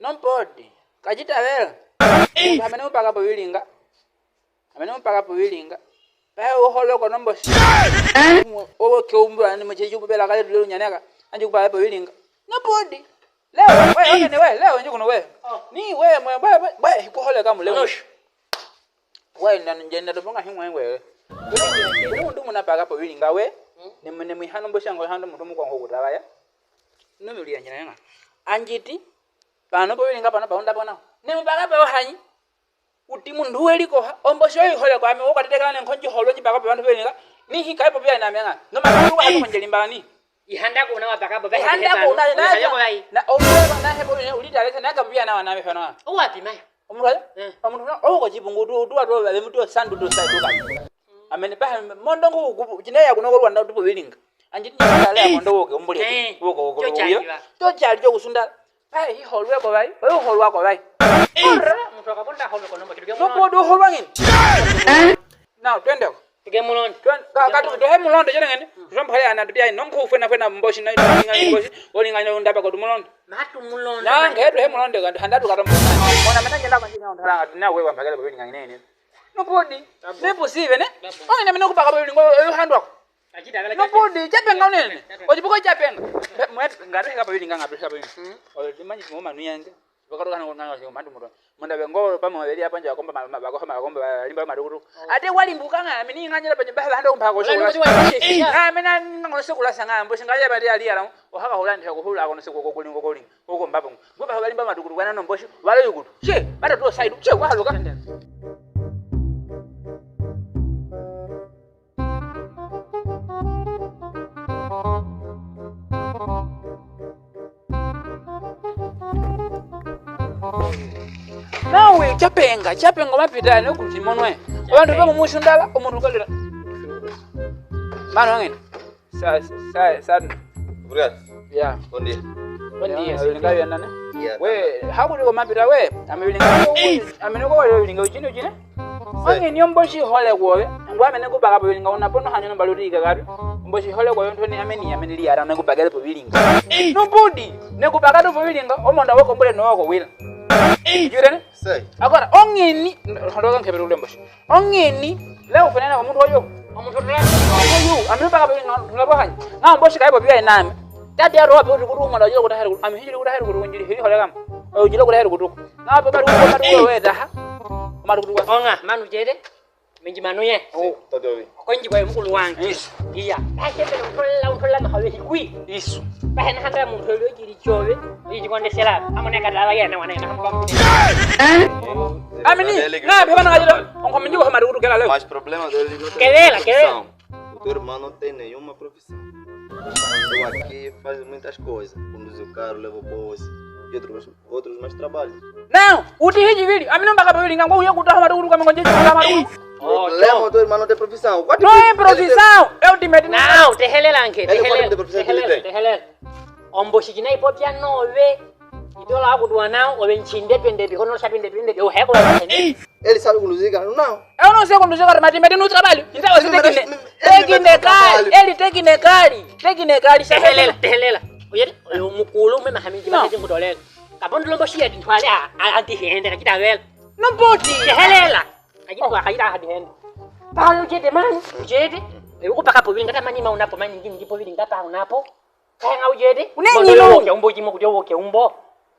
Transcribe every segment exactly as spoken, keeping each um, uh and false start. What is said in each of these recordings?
Nompodi, kachita bela. Amene upaka powilinga. Amene upaka powilinga. Paye uholo ko nombosi. Owo ke umbwa ni mweche chukubela kale tulelo nyaneka. Anji kupaka powilinga. Nompodi. Leo, we, okay, ni we, leo, nje kuno we. Ni we, mwe, we, we, we, kuhole kamu leo. We, na, nje, na, tobonga himwe, we. Ni mundu muna paka powilinga, we. Ni, ni mwihano mbosi ango hando mundu mukwa ngo kutaba ya. Numi ulia nyina yanga. Anjiti, pano powilinga pano paunda pona. Ni mupaka po hanyi. Uti mundu weliko ha, ombosi oyi hole kwa mi, wo katetekana ne nkonji holo nji paka po bandu powilinga. Ni hikaye po pia na menga. No ma kwa hatu konje limbani. Ihanda ko una wapaka bo, ihanda ko una, na, na, na, na, omutu wa, na hebo, uli talese, na kabuya na wana mefano. Owapi, mai? Omutu wa? Eh. Omutu na, oko chipungu, tu, tu, tu, mutu sandu, tu, sandu, ka. Amene, pa, mondo ngo, ku, chine ya kuno ko Rwanda, tu, powilinga. Anjiti, ni sale, mondo, woke, umbuli. Eh. Woko, woko, to chali ba. To chali, cho kusunda. Paye, iholwe ko bai, oyo holwa ko bai. Ora, mutu akabonda holwe ko nombo, kitu ke mutu. Nompodi uholwa ngini? Now, twendeko. Tike mulonde. Twen-, ka, ka, tuhe mulonde, jere ngene. Tusompale ana tupia, nonko ufwena fwena mbosi na, na, na, mbosi, olinga na undaba ko tu mulonde. Matu mulonde. Na, nge tuhe mulonde, ka, handa tu katomo. Mona mena ngena kwa ngena undala, na wewa mpakele kwa ngena ngene. Nompodi. Ne pusi bene. Onge na mena kupaka powilinga, oyo handwa ko. Nompodi, chapenga unene. Ochipuko chapenga. Mwe, ngare heka powilinga, ngare heka powilinga. Oyo timanyi mo manu yange. Bakatoka na nganga mandu muto. Munda bengo pamo beli apa nja komba ma, ma, bakoha ma, komba, limba madukuduku. Ate wali mbukanga, mini nganyira panye baha hando mpaka ko. Ng'a mena ng'o sekula sanga, mbosi ngaya bali ali ara. Ohaka hulandi hako hula kono seko ko kulingo kolingo. Oko mbapo. Mbo baha balimba madukuduku, wana no mbosi, wale yukutu. Che, bata to saidu, che, wahaluka. Nawe, chapenga, chapenga mapita, no kuti monwe. Abantu bamo mushundala, omuntu kalira. Mano ngene. Sa, sa, sa. Obrigado. Ya. Bom dia. Bom dia, ya, senhor. Olinga ya nane? Ya. We, hakuti ko mapita we. Ame olinga. Ame noko we olinga uchini uchini. Sai. Onge ni ombosi hole kwowe. Ngwa amene kupaka powilinga una pono hanyo no baluti ikakatu. Ombosi hole kwowe ntoni ameni, ameni liara ne kupakele powilinga. Nompodi, ne kupaka to powilinga, omonda woko mbule no woko wila. Jure ne? Sai. Agora, onge ni, hondo ka nkebere ule mbosi. Onge ni, leo fenena kwa muntu oyo. Omuntu oyo. Oyo, amene paka powilinga, tuna bohanya. Ng'a mbosi kaibo bia iname. Tati ya roho pe kuti kutu mwana ujilo kutaheri kutu. Ame hijili kutaheri kutu, njili hili hole kama. Ujilo kutaheri kutu. Ng'a pe mari kutu, mari kutu, we taha. Mari kutu. Ong'a, manu jere. Minji manu ye. Oh. Tati obi. Konji kwa mukulu wange. Isu. Iya. Bahe pe untola, untola mahawe hikwi. Isu. Bahe na handa muntu oyo jiri chowe. Iji konde sela. Amone katala ya na wana na hamba. Amini. Ng'a pe bana ngajilo. Onko minji kwa mari kutu kela leo. Mas problema dele não tem profissão. Kevela, kevela. O teu irmão não tem nenhuma profissão. Só aqui faz muitas coisas. Conduz o carro, leva o bolso e outros, outros mais trabalhos. Não, uti hiji vili. Amino mbaka vili ngangu uye kutaha madukuduku kama ngonje kutaha madukuduku. Oh, problema, o teu irmão não tem profissão. Não é profissão. Eu te meti. Não, tehelela nke. Ele quanto de profissão que ele tem? Tehelela. Ombosi jina ipopia nove. Itola akudwa nao, obe nchinde pende bi, kono sa pende pende bi, o heko. Ele sabe conduzir carro? Não. Eu não sei conduzir carro, mas mete no trabalho. Então, você tem que, técnica, ele técnica, técnica, ele sabe. Tehelela, tehelela. Oye, oyo mukulu, mema haminji, não. Mete kutolela. Kabondo lombo shia dintwale, a, a, anti hende, kakita vela. Não pode. Tehelela. Kaji kwa, kaji ta hadi hende. Pahalo jete, manu, jete. E, uko paka po, vinga, tamani ma unapo, mani, ngi, ngi po, vinga, pa unapo. Kaya nga ujede. Une nyino. Oke umbo jimo kudi oke umbo.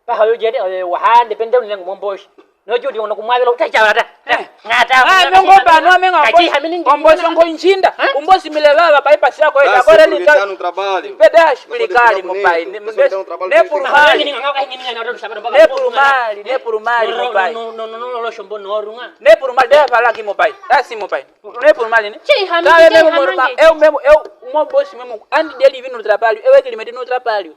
Paha ujede, eh, wahande pende unengo momboshi. No judi ono kumwabela utacha wata. Eh. Ngata. Ah, mengo pa no mengo. Kaji hamini ngi. Omboshi ongo inchinda. Umboshi mile baba bypass yako eda kore ni. Pedash pilikali mupai. Ne purumali. Ne purumali, ne purumali mupai. No, no, no, no, lo shombo no runga. Ne purumali de falaki mupai. Asi mupai. Ne purumali ni. Kawe memu moruka, eu memu, eu, umo bosi memu, andi deli vinu trapalho, eu ekili meti no trapalho.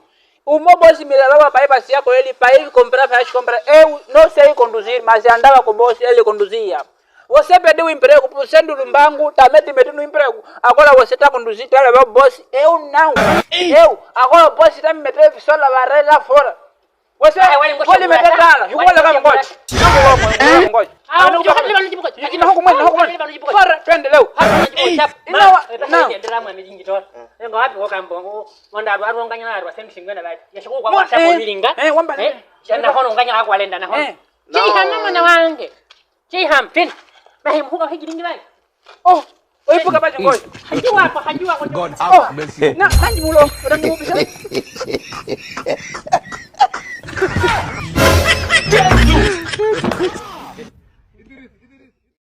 Umo bosi mila baba pai pasi yako eli, pai compra, faz compra, eu não sei conduzir, mas andava com bosi, ele conduzia. Você perdeu o emprego, por sendo lumbangu, também te meti no emprego. Agora você tá conduzir, tá levar bosi, eu não. Eu, agora o bosi tá me meter só lavarei lá fora. Wase, ai, wale ngoja wale meta dala. Yuko wale kama ngoja. Ngoja. Ah, ngoja. Ina huko mwana, huko mwana. Ina huko mwana. Fara, twende leo. Ina wa, na. Ngo wapi kwa kambo? Ngo, ngo nda arwa nganya arwa semi singwena bati. Ya shiko kwa wasa kwa milinga. Eh, wamba. Eh, shanda hono nganya kwa lenda na hono. Eh. Chei hama mwana wange. Chei ham, fin. Bahi mhuka hiki lingi bati. Oh, oipuka bati ngoja. Hanji wako, hanji wako. God have mercy. Na, hanji mulo, oda mubisa.